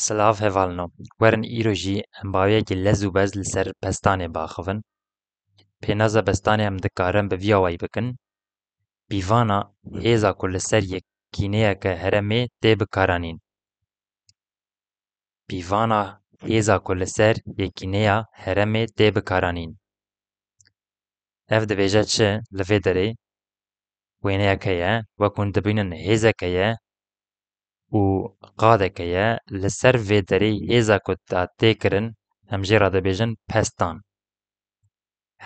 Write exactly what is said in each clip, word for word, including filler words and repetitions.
Silav hevalno. Werin îro jî em bi awiyekî lez û bez li ser pestanê biaxivin. Pênaza pestanê em dikarin bi vî awayî bikin. Pîvana hêza ku li ser yekîneyeke herêmê tê bikaranîn. Pîvana hêza ku li ser yekîneya herêmê tê bikaranîn. Ev dibêje çi li vê derê? Wêneyeke ye, wek hûn dibînin hêzeke ye û qadeke ye. Li ser vê derê hêza ku da tê kirin, em jê re dibêjin pestan.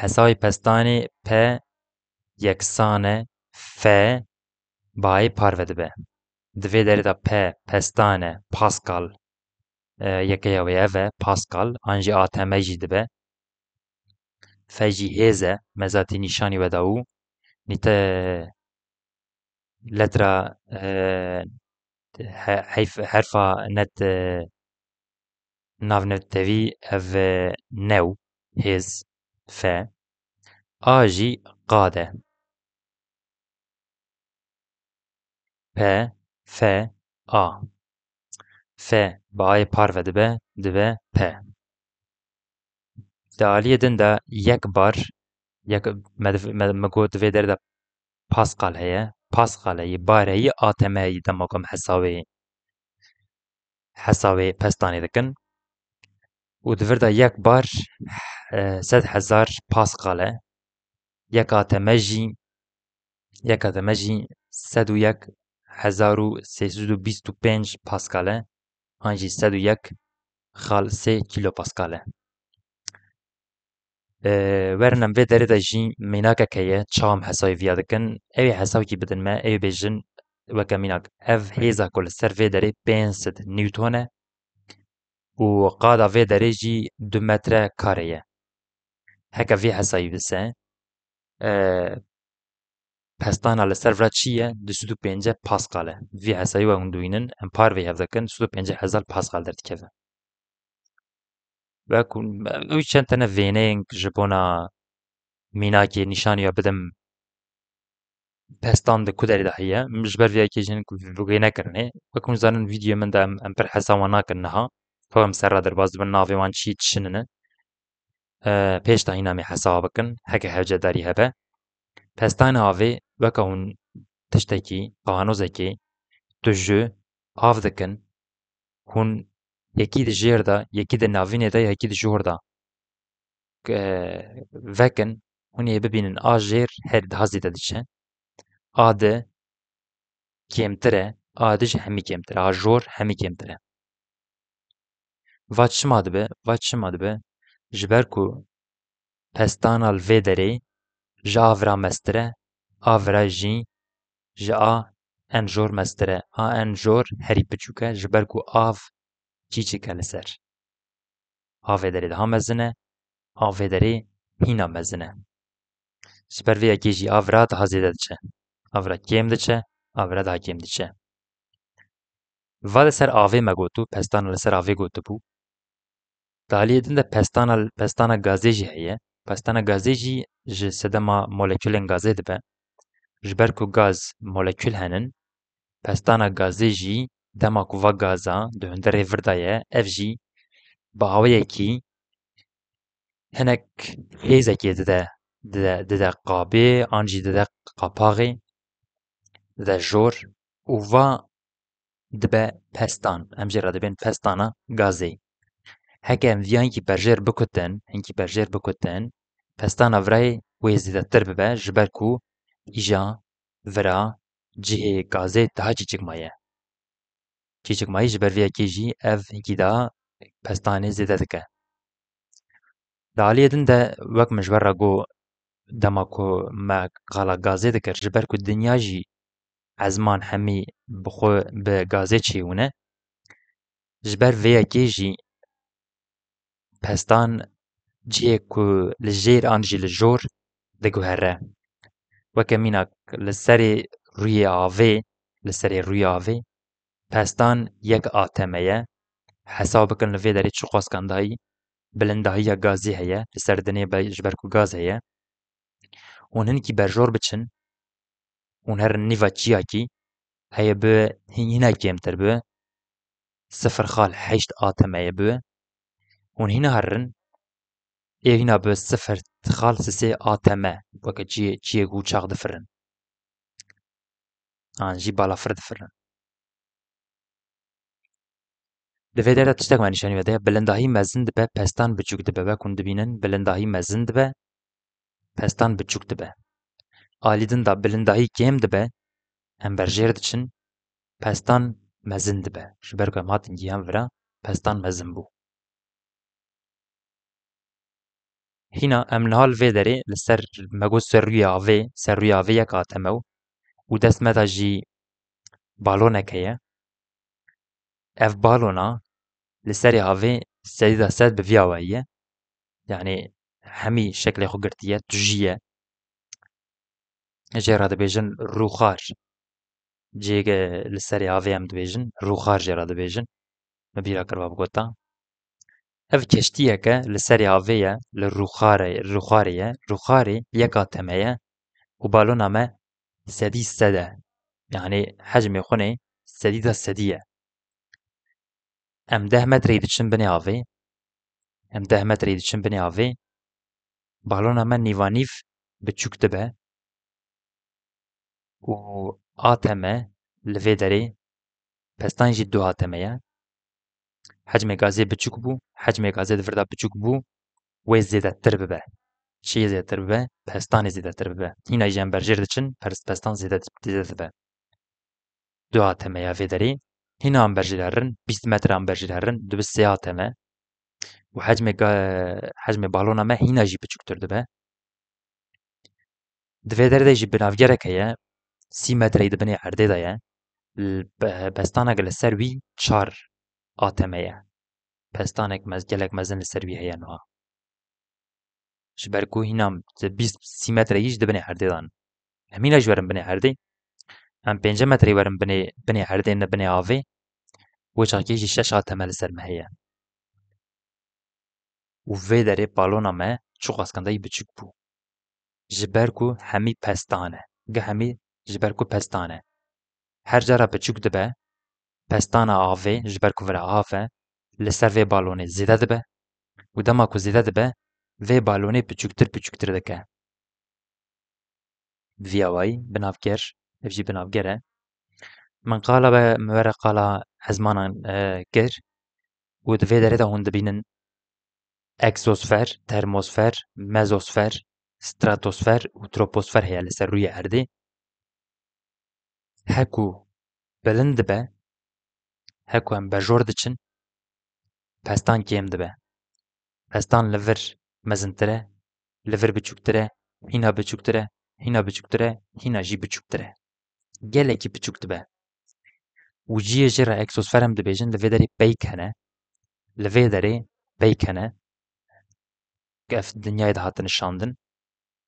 Hesabê pestanê P yeksan e F bayê parve dibe. Di vê derê de P pestan e, Pascal, e, yekeya wê ev e, Pascal, an jî A T M jî dibe. F jî hêz e, me zatî nîşanî we da û nîte letra, e, he-, heyf-, herfa net, e, navnetewî ev, e, new, hêz, F. A jî qad e. P, F, A. F bi ayê parve dibe, dibe P. Di aliyê din de yek bar, yek, me, me, me got vê derê de Pascal heye. Pascal heye, bar heye, A T M heye, dema ku em hesabê, hesabê pestanê dikin. Û di vir de yek bar, e, sed hezar Pascal e. Yek A T M jî, yek A T M jî sed û yek hezar û sê sed û bîst û pênc Pascal e. An jî sed û yek xal sê kîlopascal e. E, werin em vê derê de jî mînakeke ye, çawa em hesabê viya dikin. Ew ê hesabekî bidin me, ew ê bêjin, weke mînak, ev hêza ku li ser vê derê pênc sed newton e û qada vê derê jî du metre kare ye. Heke vê hesabî bise, e, pestana li ser vira çi ye? Du sed û pêncî Pascal e. Vî hesabî we hûn dibînin, em parvê hev dikin, du sed û pêncî hezar Pascal derdikeve. Wek hûn, ew çend tene vêneyên ji bona mînakê nîşanî ya bidim, pestan di ku derê de heye. Min ji ber vê yekê jin ku vê nekirine. Wek hûn zanin, vîdyoyê min de em, em pir hesaba nakin niha. Xwe em ser re derbas dibin, navê wan çi, çi şinine. E, pêş de hîna em ê hesaba bikin, heke hewcedarî hebe. Pestana avê, weke hûn tiştekî, qanozekê, tu ji av dikin, hûn yekî di jêr de, yekî di navînê de, yekî di jor de, e, vekin, hûn ê bibînin a jêr her daha zêde diçe. A di kêmtir e, a di ji hemî kêmtir e, a jor hemî kêmtir e. Va çima dibe? Va çima dibe? Ji ber ku pestana li vê derê ji a vira mestir e, a vira jî ji a en jor mestir e. A en jor herî piçûk e, ji ber ku av çîçik e li ser. A vê derê daha mezin e, a vê derê hîna mezin e. Ji ber vê yekê jî a vira daha zêde diçe. A vira kêm diçe, a vira daha kêm diçe. Va li ser avê me gotû, pestana li ser avê gotibû. Di aliyê din de pestana, pestana gazê jî heye. Pestana gazê jî ji sedema molekulên gazê dibe. Ji ber ku gaz molekul henin, pestana gazê jî dema ku va gaza di hundirê vir de ye, ev jî bi awayekî hinek hêzekê dide, dide, dide qabê, an jî dide qapaxê, dide jor û va dibe pestan. Em jê re dibên pestana gazê. Heke em viya hinkî berjêr bikutin, hinkî berjêr bikutin, pestana virayê wê zêdetir bibe, ji ber ku îja vira cihê gazê daha çîçik maye. Çîçik mayî ji ber vê yekê jî ev hinkî daha pestanê zêde dike. Di aliyê din de wek min ji we re got, dema ku me qala gazê dikir, ji ber ku dinya jî ezman hemî bi xwe bi gazê çêbûne, ji ber vê yekê jî pestan cihê ku li jêr an jî li jor diguhere. Weke mînak li serê rûyê avê, li serê rûyê avê pestan yek A T M ye. Hesab bikin li vê derê çiqas kandahî, bilindahiya gazê heye, li ser dinê be ji ber ku gaz heye. Hûn hinkî berjor biçin, hûn herin nîva çiyakî, heye bi hîn-, hîna kêmtir bi. sifir xal heşt A T M'ye bibe. Hûn hîna herin, ê hîna bi sifir xal sisê A T M, weke çiyê, çiyê ku çax difirin. An jî balafir difirin. Di vê derê de tiştek me nîşanî vede, bilindahî mezin dibe, pestan biçûk dibe. Wek hûn dibînin, bilindahî mezin dibe, pestan biçûk dibe. Alî din de bilindahî kêm dibe, em berjêr diçin, pestan mezin dibe. Ji ber ku em hatin gihan vira, pestan mezin bû. Hîna em niha li vê derê li ser, me got ser rûyê avê, ser rûyê avê yek A T M û dest me de jî baloneke ye. Ev balona li serê avê sedî da sed bi vî awayî ye. Yanî hemî şeklê xwe girtiye, tujî ye. Jê re dibêjin rûxar. Cihê li serê avê em dibêjin, rûxar jê re dibêjin. Me bîra kir va bigota. Ev keştiyeke li serê avê ye, li rûxarê, rûxarê ye, rûxarê yek A T M ye û balona me sedî sed e. Yanî hecmê xwe nê sedî da sedî ye. Em deh metreyî diçin binê avê. Em deh metreyî diçin binê avê. Balona me nîvanîv biçûk dibe û A T M li vê derê, pestan jî du A T M ye. Hecmê gazê biçûk bû, hecmê gazê di vir de biçûk bû, wê zêdetir bibe. Çiyê zêdetir bibe, pestanê zêdetir bibe. Hîna jî em berjêr diçin, pers-, pestan zêde, zêde dibe. Du A T M ya vê derê. Hîna em berjêr herin, bîst metre em berjêr herin, dibe sê A T M. Û hecmê ga-, hecmê balona me hîna jî biçûktir dibe. Di vê derê de jî binavgerek heye, sî metreyî di binê erdê de ye. L-, pe-, pestanek li ser wî çar A T M ye. Pestanek mez-, gelek mezin li ser wî heye niha. Ji ber ku hîna bîst sî metreyî jî di binê erdê de ne. Em hîna jî werin binê erdê. Em pêncî metreyî werin binê, binê erdê, ne binê avê. Wê çaxê jî şeş A T M li ser me heye. Û vê derê balona me çiqas kandayî biçûk bû. Ji ber ku hemî pestan e. Gi hemî ji ber ku pestan e. Her cara biçûk dibe, pestana avê, ji ber ku vira av e, li ser vê balonê zêde dibe û dema ku zêde dibe, vê balonê biçûktir biçûktir dike. Bi vî awayî, binavger, ev jî binavger e. Min qala be, min were qala ezmanan, e, kir û di vê derê de hûn dibînin eksosfer, termosfer, mezosfer, stratosfer û troposfer heye li ser rûyê erdê. Heku bilind dibe, heku em berjor diçin, pestan kêm dibe. Pestan li vir mezintir e, li vir biçûktir e, hîna biçûktir e, hîna biçûktir e, hîna jî biçûktir e. Gelekî biçûk dibe. Û cihê jê re eksosfer em dibêjin, li vê derê peyk hene. Li vê derê peyk hene. Ev dinyayê de hatine şandin.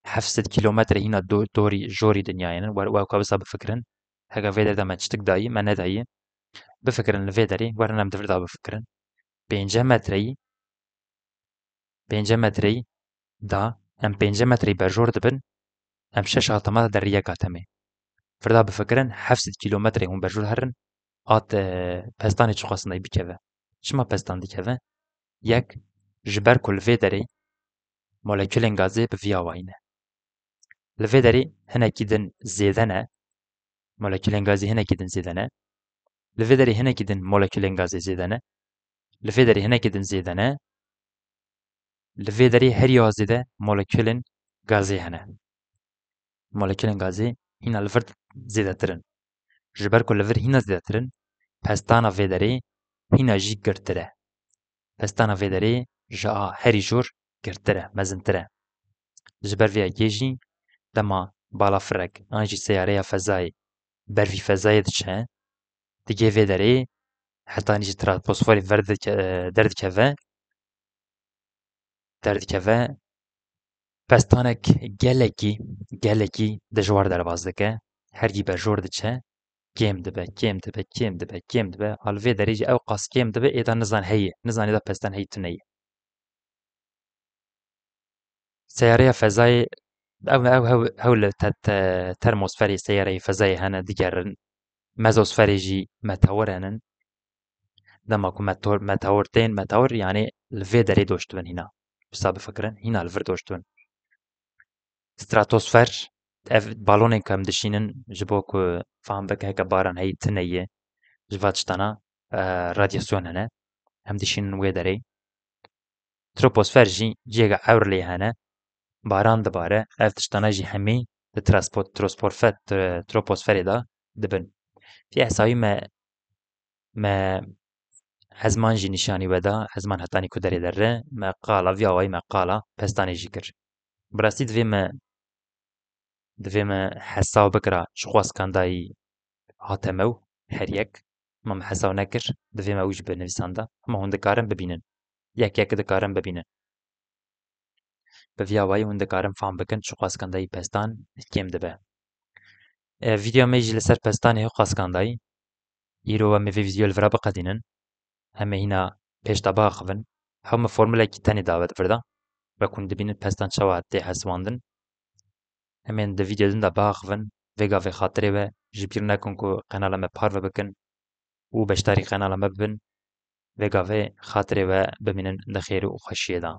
Heft sed kîlometre hîna do-, dorî, jorî dinyayê ne. Wer, wer ka wisa bifikirin. Heke vê derê de me çitik dayî, me nedayî. Bifikirin li vê derê, werin em di vir de bifikirin. Pêncî metreyî, pêncî metreyî da, em pêncî metreyî berjor dibin, em şeş A T M de deriyek A T M'ê. Vir de bifikirin, heft sed kîlometre hûn berjor herin, at, e, pestanê çiqas nayî bikeve. Çima pestan dikeve? Yek, ji ber ku li vê derê molekulên gazê bi vî awayî ne. Li vê derê hinekî din zêde ne, molekulên gazê hinekî din zêde ne. Li vê derê hinekî din molekulên gazê zêde ne. Li vê derê hinekî din zêde ne. Li vê derê herî zêde molekulên gazê hene. Molekulên gazê hîna li vir zêdetir in. Ji ber ku li vir hîna zêdetir in, pestana vê derê hîna jî girtir e. Pestana vê derê ji a herî jor girtir e, mezintir e. Ji ber vê yekê jî dema balafirek an jî seyareya fezayê bervî fezayê diçe, digê vê derê hetanî ji troposferê ver dike-, derdikeve, derdikeve, pestanek gelekî, gelekî dijwar derbas dike. Hergî berjor diçe, kêm dibe, kêm dibe, kêm dibe, kêm dibe. A li vê derê jî ew qas kêm dibe, êda nizan heye, nizanê de pestan heyî tune ye. Seyareya fezayê, ew, ew, ew, ew li te-, te-, termosferê seyareyê fezayê hene, digerin. Mezosferê jî meteor henin. Dema ku meteor, meteor tên, meteor, yani li vê derê doş dibin hîna. Wisa bifikirin, hîna li vir doş dibin. Stratosfer, ev balonên ku em dişînin, ji bo ku fam bike heke baran heyî tune ye, ji va tiştana, e, radyasyon hene. Em dişînin wê derê. Troposfer jî ciheke ewr lê hene. Baran dibare, ev tiştana jî hemî di traspo-, trosporfe-, tr-, troposferê de dibin. Vî hesabî me, me ezman jî nîşanî we da, ezman hetanî ku derê derre, me qala, vî awayî me qala pestanê jî kir. Bi rastî divê me, divê me hesab bikira çiqas kandayî hate me û her yek, ma me hesab nekir, divê me wî jî binivîsanda, hema hûn dikarin bibînin. Yek yek dikarin bibînin. Bi vî awayî hûn dikarin fam bikin çiqas kandayî pestan kêm dibe. E, vîdyoya me jî li ser pestanê hewqas kandayî. Îro em ê vê vîdyoyê li vira biqedînin. Em ê hîna pêş de biaxivin. Hew min formulekî tenê dawe di vir de. Wek hûn dibînin pestan çawa tê hesibandin. Em ê di vîdyoya din de biaxivin. Vê gavê xatirê we ji bîr nekin ku qenala me parve bikin û beşdarî qenala me bibin. Vê gavê xatirê we bimînin di xêr û xweşiyê de.